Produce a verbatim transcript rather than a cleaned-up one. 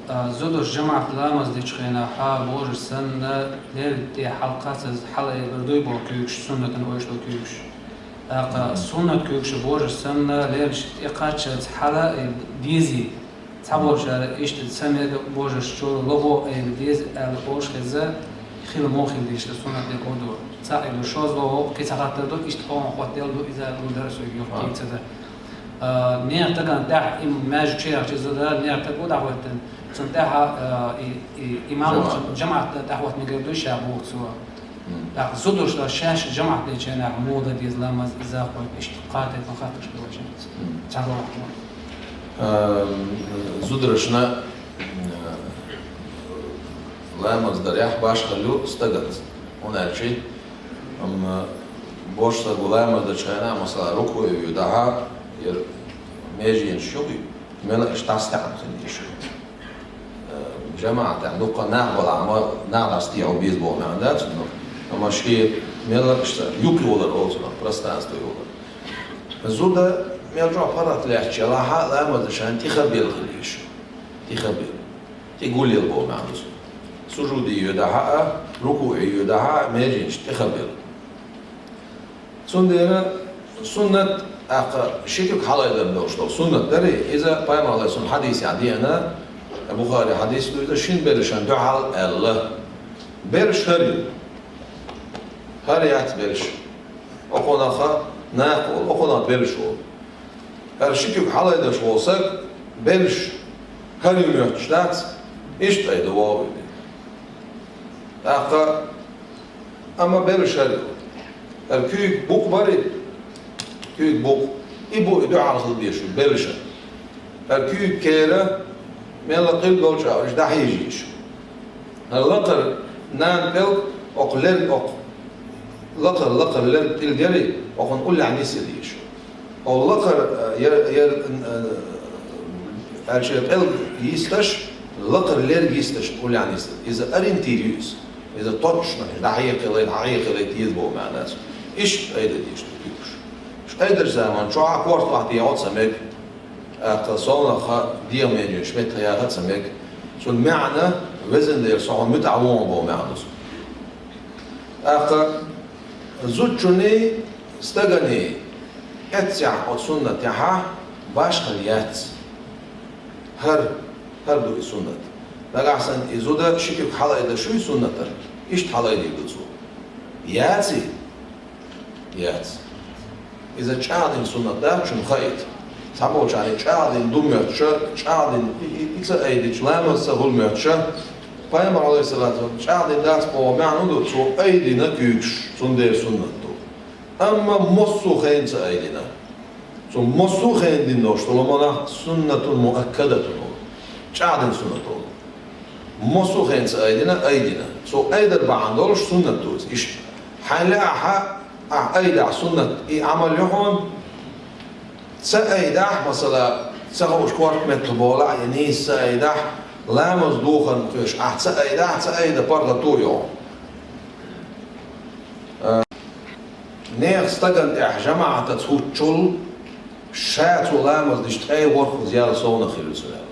А, зударш жамаӀат ламаз дечу хенахь божарш санна, леррина тӀе хьалакхаччалц хьалаайбар дуй боху куьйгаш, суннатана ойуш долу куьйгаш. ТӀаккха суннат куьйгаш божарш санна, леррина тӀе кхаччалц хьала а дезий? Цхьаболчара иштта ца мега, божарш чуьра лохо а айба деза аьлла олуш хеза, хила муха хила дезаш ду суннат дерг а ду. Цхьаъ а ду, шозлагӀа а, кхин цхьа хаттар ду, иштта къоман хӀоттаделла ду, иза гулдара соьга юха кийца дан. А, нехан тагана тӀехь и маьждиг чу яхча зуда, нехан таг ву дӀахӀоьттина. Цунна тӀехь, а, и, и, имам жамаӀат. ЖамаӀат тӀехӀотта мегар ду ша боху цо. ТӀаккха зударшна шаьш жамаӀат дечу хенахь муха дан деза ламаз, иза хӀоттийна иштта кхатетта хаттарш долчу. Цхьа вахана. Ам, зударшна, м, ламаз дарехь башхалла ю стагаца. ХӀунда аьлча, ам, бош стаг ву ламаз дечу хенахь, масала, рукуӀе вуьйху дӀа, яра меженаш юкъе, мел а иштта дӀасатаьӀна хила еза. Э, жамаӀатехь дуккха нах балахь, ма нах дӀасатехьо беза боху маьӀна дац, но, амма шен мел а иштта юкъе валар олу цунах, пространстве валар. Зуда мел чохь паргӀат лаьтташ ялахь а, ламаз дечу хенахь тӀехбелла хила еза. ТӀехбелла. ТӀе гулъелла боху маьӀна ду цуьнан. Сужуде йоьдахь а, рукуӀе йоьдахь а, меженаш тӀехбелла. Цундела суннат, тӀаккха ши куьг хьалаайдар долуш долу суннат дарий, иза Пайхамар, Ӏалайхиссалам, хьадисехь деана, Бухари хьадис ду иза, шина берришна дуьхьал аьлла. Берриш хӀара ю. ХӀара яц берриш. Окхунах нах олу, окхунах берриш олу. ХӀара ши куьг хьалаайдеш волу стаг, берриш хӀара ю моьттуш дац, иштта айда вогӀу и. ТӀаккха, амма берриш хӀара ю. ХӀара куьйга букъ барий, куьйга букъ, и бу и дуьхьал хила дезаш берришна. ХӀара куьйга кера, мелла къилба долчу а уьш дӀахьийжийша. ХӀара лакхара нана пӀелг, окху лерг, окху лакхара, лакхара лерг тӀилг ярий, окхунна уллехь нисъян дийша. Окху лакхара, э, яр, яр, э, аьлча пӀелг йисташ, лакхара лерг йисташ уллехь нисъян. Иза ориентир ю иза. Иза точно, дӀахьекхалайта, хьахьекхалайта еза боху маьӀна дац. Иштта айда дийша ду куьйгаш. Иштта айдачу заман чохь а корта охьатехьо ца мега. ТӀаккха совнаха дегӀан меженаш меттах яха ца мега. Цуьнан маьӀна, везан Дела, со хьуна муьтӀахь ву хьуна боху маьӀна ду цуьнан. ТӀаккха зудчунний, стаганний эццехь оцу суннатехь башхалла яц. ХӀара, хӀара ду и суннат. Нагахь санна и зуда ши куьг хьалаайдеш вуй суннатана, иштта хьалаайдийр ду цо. Яций? Яц. Иза чӀагӀдина суннат дац, шуна хаийта. Цхьаболчарна чӀагӀдина ду моьттуш, чӀагӀдина и, и, и ца айдича, ламаз ца хуьлу моьттуш. Пайхамар, Ӏалайхиссалату вассалам, чӀагӀдина дац боху маьӀна ду, цо айдина куьйгаш, цундела суннат ду. Амма массо а хенахь ца айдина. Цо массо а хенахь дина долуш долу ламаз суннатун муаккадатун олу. ЧӀагӀдина суннат олу. Массо а хенахь ца айдина, айдина. Цо айдар бахьана долуш суннат ду иза иштта. Хьайна лаахь, ахь айдахь суннат и Ӏамал ю хьуна. Ца айдахь, масала, ца хууш корта меттах болахь, я нийса ца айдахь, ламаз духарна кхоьруш, ахь ца айдахь, ца айда паргӀато ю хьуна. Нехан стагана тӀехь жамаӀатаца хӀуттучул ша цо ламаз дича ткъе ворхӀазза ял совнах хир ю цуьнан.